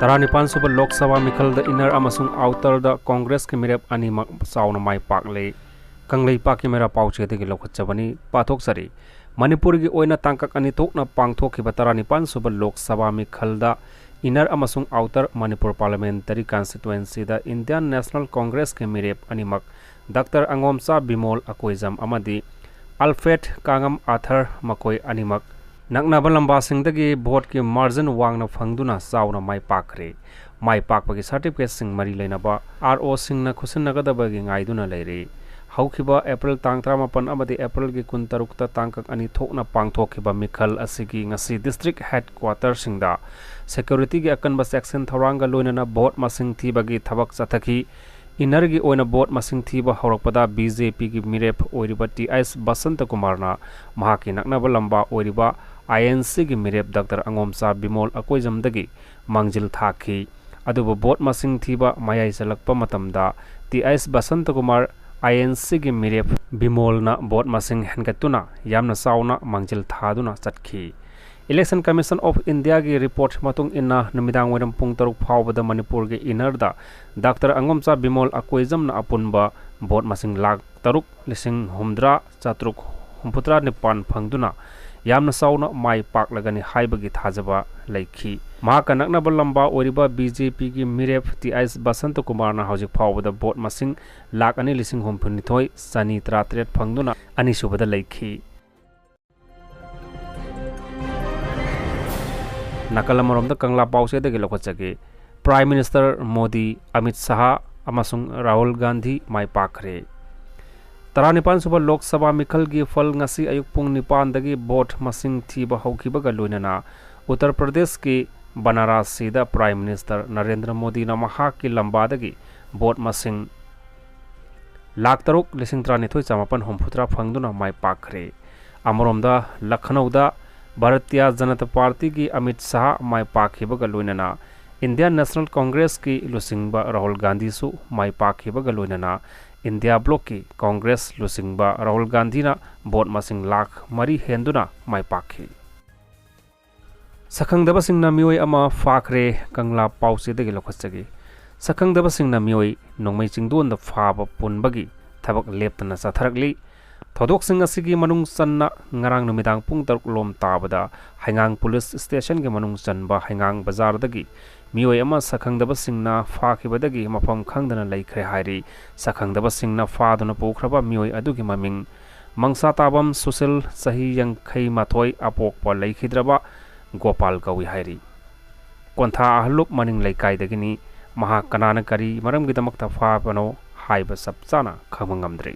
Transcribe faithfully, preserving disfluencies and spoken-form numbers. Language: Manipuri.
ꯇꯔꯥꯅꯤꯄꯥꯟ ꯁꯨꯕ ꯂꯣꯛ ꯁꯚꯥ ꯃꯤꯈꯜꯗ ꯏꯟꯅꯔ ꯑꯃꯁꯨꯡ ꯑꯥꯎꯇꯔꯗ ꯀꯣꯡꯒ꯭ꯔꯦꯁꯀꯤ ꯃꯤꯔꯦꯞ ꯑꯅꯤꯃꯛ ꯆꯥꯎꯅ ꯃꯥꯏ ꯄꯥꯛꯂꯦ꯫ ꯀꯪꯂꯩꯄꯥꯛꯀꯤ ꯃꯦꯔꯥ ꯄꯥꯎꯆꯦꯗꯒꯤ ꯂꯧꯈꯠꯆꯕꯅꯤ, ꯄꯥꯊꯣꯛꯆꯔꯤ꯫ ꯃꯅꯤꯄꯨꯔꯒꯤ ꯑꯣꯏꯅ ꯇꯥꯡꯀꯛ ꯑꯅꯤ ꯊꯣꯛꯅ ꯄꯥꯡꯊꯣꯛꯈꯤꯕ ꯇꯔꯥꯅꯤꯄꯥꯟ ꯁꯨꯕ ꯂꯣꯛ ꯁꯚꯥ ꯃꯤꯈꯜꯗ ꯏꯟꯅꯔ ꯑꯃꯁꯨꯡ ꯑꯥꯎꯇꯔ ꯃꯅꯤꯄꯨꯔ ꯄꯥꯔꯂꯤꯌꯥꯃꯦꯟꯇꯔꯤ ꯀꯟꯁꯇꯤꯇ꯭ꯋꯦꯟꯁꯤꯗ ꯏꯟꯗꯤꯌꯥꯟ ꯅꯦꯁꯅꯦꯜ ꯀꯣꯡꯒ꯭ꯔꯦꯁꯀꯤ ꯃꯤꯔꯦꯞ ꯑꯅꯤꯃꯛ ꯗꯥꯛꯇꯔ ꯑꯉꯣꯝꯆꯥ ꯕꯤꯃꯣꯜ ꯑꯀꯣꯏꯖꯝ ꯑꯃꯗꯤ ꯑꯜꯐ꯭ꯔꯦꯗ ꯀꯥꯉꯝ ꯑꯥꯊꯔ, ꯃꯈꯣꯏ ꯑꯅꯤꯃꯛ ꯅꯛꯅꯕ ꯂꯝꯕꯥꯁꯤꯡꯗꯒꯤ ꯚꯣꯠꯀꯤ ꯃꯥꯔꯖꯤꯟ ꯋꯥꯡꯅ ꯐꯪꯗꯨꯅ ꯆꯥꯎꯅ ꯃꯥꯏ ꯄꯥꯛꯈ꯭ꯔꯦ꯫ ꯃꯥꯏ ꯄꯥꯛꯄꯒꯤ ꯁꯥꯔꯇꯤꯐꯤꯀꯦꯠꯁꯤꯡ ꯃꯔꯤ ꯂꯩꯅꯕ ꯑꯥꯔ ꯑꯣꯁꯤꯡꯅ ꯈꯨꯠꯁꯤꯟꯅꯒꯗꯕꯒꯤ ꯉꯥꯏꯗꯨꯅ ꯂꯩꯔꯤ꯫ ꯍꯧꯈꯤꯕ ꯑꯦꯄ꯭ꯔꯤꯜ ꯇꯥꯡ ꯇꯔꯥꯃꯥꯄꯟ ꯑꯃꯗꯤ ꯑꯦꯄ꯭ꯔꯤꯜꯒꯤ ꯀꯨꯟꯇꯔꯨꯛꯇ ꯇꯥꯡꯀꯛ ꯑꯅꯤ ꯊꯣꯛꯅ ꯄꯥꯡꯊꯣꯛꯈꯤꯕ ꯃꯤꯈꯜ ꯑꯁꯤꯒꯤ ꯉꯁꯤ ꯗꯤꯁꯇ꯭ꯔꯤꯛ ꯍꯦꯗꯀ꯭ꯋꯥꯇꯔꯁꯤꯡꯗ ꯁꯦꯀ꯭ꯌꯨꯔꯤꯇꯤꯒꯤ ꯑꯀꯟꯕ ꯆꯦꯛꯁꯤꯟ ꯊꯧꯔꯥꯡꯒ ꯂꯣꯏꯅꯅ ꯚꯣꯠ ꯃꯁꯤꯡ ꯊꯤꯕꯒꯤ ꯊꯕꯛ ꯆꯠꯊꯈꯤ꯫ ꯏꯟꯅꯔꯒꯤ ꯑꯣꯏꯅ ꯚꯣꯠ ꯃꯁꯤꯡ ꯊꯤꯕ ꯍꯧꯔꯛꯄꯗ ꯕꯤ ꯖꯦ ꯄꯤꯒꯤ ꯃꯤꯔꯦꯞ ꯑꯣꯏꯔꯤꯕ ꯇꯤ ꯑꯩꯆ ꯕꯁꯟꯇꯀꯨꯃꯥꯔꯅ ꯃꯍꯥꯛꯀꯤ ꯅꯛꯅꯕ ꯂꯝꯕꯥ ꯑꯣꯏꯔꯤꯕ ꯑꯥꯏ ꯑꯦꯟ ꯁꯤꯒꯤ ꯃꯤꯔꯦꯞ ꯗꯥꯛꯇꯔ ꯑꯉꯣꯝꯆꯥ ꯕꯤꯃꯣꯜ ꯑꯀꯣꯏꯖꯝꯗꯒꯤ ꯃꯥꯡꯖꯤꯜ ꯊꯥꯈꯤ꯫ ꯑꯗꯨꯕꯨ ꯚꯣꯠ ꯃꯁꯤꯡ ꯊꯤꯕ ꯃꯌꯥꯏ ꯆꯜꯂꯛꯄ ꯃꯇꯝꯗ ꯇꯤ ꯑꯩꯆ ꯕꯁꯟꯇꯀꯨꯃꯥꯔ, ꯑꯥꯏ ꯑꯦꯟ ꯁꯤꯒꯤ ꯃꯤꯔꯦꯞ ꯕꯤꯃꯣꯜꯅ ꯚꯣꯠ ꯃꯁꯤꯡ ꯍꯦꯟꯒꯠꯇꯨꯅ ꯌꯥꯝꯅ ꯆꯥꯎꯅ ꯃꯥꯡꯖꯤꯜ ꯊꯥꯗꯨꯅ ꯆꯠꯈꯤ꯫ Election Commission of Indiaꯒꯤ ꯔꯤꯄꯣꯔꯠ ꯃꯇꯨꯡ ꯏꯟꯅ ꯅꯨꯃꯤꯗꯥꯡ ꯋꯥꯏꯔꯝ ꯄꯨꯡ ꯇꯔꯨꯛ ꯐꯥꯎꯕꯗ ꯃꯅꯤꯄꯨꯔꯒꯤ ꯏꯟꯅꯔꯗ ꯗꯥꯛꯇꯔ ꯑꯉꯣꯝꯆꯥ ꯕꯤꯃꯣꯜ ꯑꯀꯣꯏꯖꯝꯅ ꯑꯄꯨꯟꯕ ꯚꯣꯠ ꯃꯁꯤꯡ ꯂꯥꯈ ꯇꯔꯨꯛ ꯂꯤꯁꯤꯡ ꯍꯨꯝꯐꯨꯇꯔꯥ ꯆꯥꯇ꯭ꯔꯨꯛ ꯍꯨꯝꯐꯨꯇꯔꯥ ꯅꯤꯄꯥꯟ ꯐꯪꯗꯨꯅ ꯌꯥꯝꯅ ꯆꯥꯎꯅ ꯃꯥꯏ ꯄꯥꯛꯂꯒꯅꯤ ꯍꯥꯏꯕꯒꯤ ꯊꯥꯖꯕ ꯂꯩꯈꯤ꯫ ꯃꯍꯥꯛꯀ ꯅꯛꯅꯕ ꯂꯝꯕꯥ ꯑꯣꯏꯔꯤꯕ ꯕꯤ ꯖꯦ ꯄꯤꯒꯤ ꯃꯤꯔꯦꯞ ꯇꯤ ꯑꯩꯆ ꯕꯁꯟꯇꯀꯨꯃꯥꯔꯅ ꯍꯧꯖꯤꯛ ꯐꯥꯎꯕꯗ ꯚꯣꯠ ꯃꯁꯤꯡ ꯂꯥꯈ ꯑꯅꯤ ꯂꯤꯁꯤꯡ ꯍꯨꯝꯐꯨꯅꯤꯊꯣꯏ ꯆꯅꯤ ꯇꯔꯥꯇꯔꯦꯠ ꯐꯪꯗꯨꯅ ꯑꯅꯤꯁꯨꯕꯗ ꯂꯩꯈꯤ꯫ ꯅꯥꯀꯜ ꯑꯃꯔꯣꯝꯗ ꯀꯪꯂꯥ ꯄꯥꯎꯆꯦꯗꯒꯤ ꯂꯧꯈꯠꯆꯒꯦ꯫ Prime Minister ꯃꯣꯗꯤ, ꯑꯃꯤꯠ ꯁꯥꯍ ꯑꯃꯁꯨꯡ ꯔꯥꯍꯨꯜ ꯒꯥꯟꯙꯤ ꯃꯥꯏ ꯄꯥꯛꯈ꯭ꯔꯦ꯫ ꯇꯔꯥꯅꯤꯄꯥꯟ ꯁꯨꯕ ꯂꯣꯛ ꯁꯚꯥ ꯃꯤꯈꯜꯒꯤ ꯐꯜ ꯉꯁꯤ ꯑꯌꯨꯛ ꯄꯨꯡ ꯅꯤꯄꯥꯟꯗꯒꯤ ꯚꯣꯠ ꯃꯁꯤꯡ ꯊꯤꯕ ꯍꯧꯈꯤꯕꯒ ꯂꯣꯏꯅꯅ ꯎꯠꯇꯔ ꯄ꯭ꯔꯗꯦꯁꯀꯤ ꯕꯅꯥꯔꯥꯁꯁꯤꯗ Prime Minister ꯅꯔꯦꯟꯗ꯭ꯔ ꯃꯣꯗꯤꯅ ꯃꯍꯥꯛꯀꯤ ꯂꯝꯕꯥꯗꯒꯤ ꯚꯣꯠ ꯃꯁꯤꯡ ꯂꯥꯈ ꯇꯔꯨꯛ ꯂꯤꯁꯤꯡ ꯇꯔꯥꯅꯤꯊꯣꯏ ꯆꯥꯃꯥꯄꯟ ꯍꯨꯝꯐꯨꯇꯔꯥ ꯐꯪꯗꯨꯅ ꯃꯥꯏ ꯄꯥꯛꯈ꯭ꯔꯦ꯫ ꯑꯃꯔꯣꯝꯗ ꯂꯈꯅꯧꯗ ꯚꯥꯔꯇꯤꯌꯥ ꯖꯅꯇꯥ ꯄꯥꯔꯇꯤꯒꯤ ꯑꯃꯤꯠ ꯁꯥꯍ ꯃꯥꯏ ꯄꯥꯛꯈꯤꯕꯒ ꯂꯣꯏꯅꯅ ꯏꯟꯗꯤꯌꯥꯟ ꯅꯦꯁꯅꯦꯜ ꯀꯣꯡꯒ꯭ꯔꯦꯁꯀꯤ ꯂꯨꯆꯤꯡꯕ ꯔꯥꯍꯨꯜ ꯒꯥꯟꯙꯤꯁꯨ ꯃꯥꯏ ꯄꯥꯛꯈꯤꯕꯒ ꯂꯣꯏꯅꯅ ꯏꯟꯗꯤꯌꯥ ꯕ꯭ꯂꯣꯛꯀꯤ ꯀꯣꯡꯒ꯭ꯔꯦꯁ ꯂꯨꯆꯤꯡꯕ ꯔꯥꯍꯨꯜ ꯒꯥꯟꯙꯤꯅ ꯚꯣꯠ ꯃꯁꯤꯡ ꯂꯥꯈ ꯃꯔꯤ ꯍꯦꯟꯗꯨꯅ ꯃꯥꯏ ꯄꯥꯛꯈꯤ꯫ ꯁꯛꯈꯪꯗꯕꯁꯤꯡꯅ ꯃꯤꯑꯣꯏ ꯑꯃ ꯐꯥꯈ꯭ꯔꯦ꯫ ꯀꯪꯂꯥ ꯄꯥꯎꯆꯦꯗꯒꯤ ꯂꯧꯈꯠꯆꯒꯦ꯫ ꯁꯛꯈꯪꯗꯕꯁꯤꯡꯅ ꯃꯤꯑꯣꯏ ꯅꯣꯡꯃꯩ ꯆꯤꯡꯗꯣꯟꯗ ꯐꯥꯕ ꯄꯨꯟꯕꯒꯤ ꯊꯕꯛ ꯂꯦꯞꯇꯅ ꯆꯠꯊꯔꯛꯂꯤ꯫ ꯊꯧꯗꯣꯛꯁꯤꯡ ꯑꯁꯤꯒꯤ ꯃꯅꯨꯡ ꯆꯟꯅ ꯉꯔꯥꯡ ꯅꯨꯃꯤꯗꯥꯡ ꯄꯨꯡ ꯇꯔꯨꯛ ꯂꯣꯝ ꯇꯥꯕꯗ ꯍꯩꯉꯥꯡ ꯄꯨꯂꯤꯁ ꯁ꯭ꯇꯦꯁꯟꯒꯤ ꯃꯅꯨꯡ ꯆꯟꯕ ꯍꯩꯉꯥꯡ ꯕꯖꯥꯔꯗꯒꯤ ꯃꯤꯑꯣꯏ ꯑꯃ ꯁꯛꯈꯪꯗꯕꯁꯤꯡꯅ ꯐꯥꯈꯤꯕꯗꯒꯤ ꯃꯐꯝ ꯈꯪꯗꯅ ꯂꯩꯈ꯭ꯔꯦ ꯍꯥꯏꯔꯤ꯫ ꯁꯛꯈꯪꯗꯕꯁꯤꯡꯅ ꯐꯥꯗꯨꯅ ꯄꯨꯈ꯭ꯔꯕ ꯃꯤꯑꯣꯏ ꯑꯗꯨꯒꯤ ꯃꯃꯤꯡ ꯃꯪꯁꯥꯇꯥꯕꯝ ꯁꯨꯁꯤꯜ, ꯆꯍꯤ ꯌꯥꯡꯈꯩ ꯃꯥꯊꯣꯏ, ꯑꯄꯣꯛꯄ ꯂꯩꯈꯤꯗ꯭ꯔꯕ ꯒꯣꯄꯥꯜ ꯀꯧꯏ ꯍꯥꯏꯔꯤ꯫ ꯀꯣꯟꯊꯥ ꯑꯍꯜꯂꯨꯞ ꯃꯅꯤꯡ ꯂꯩꯀꯥꯏꯗꯒꯤꯅꯤ꯫ ꯃꯍꯥꯛ ꯀꯅꯥꯅ ꯀꯔꯤ ꯃꯔꯝꯒꯤꯗꯃꯛꯇ ꯐꯥꯕꯅꯣ ꯍꯥꯏꯕ ꯆꯞ ꯆꯥꯅ ꯈꯪꯕ ꯉꯝꯗ꯭ꯔꯤ꯫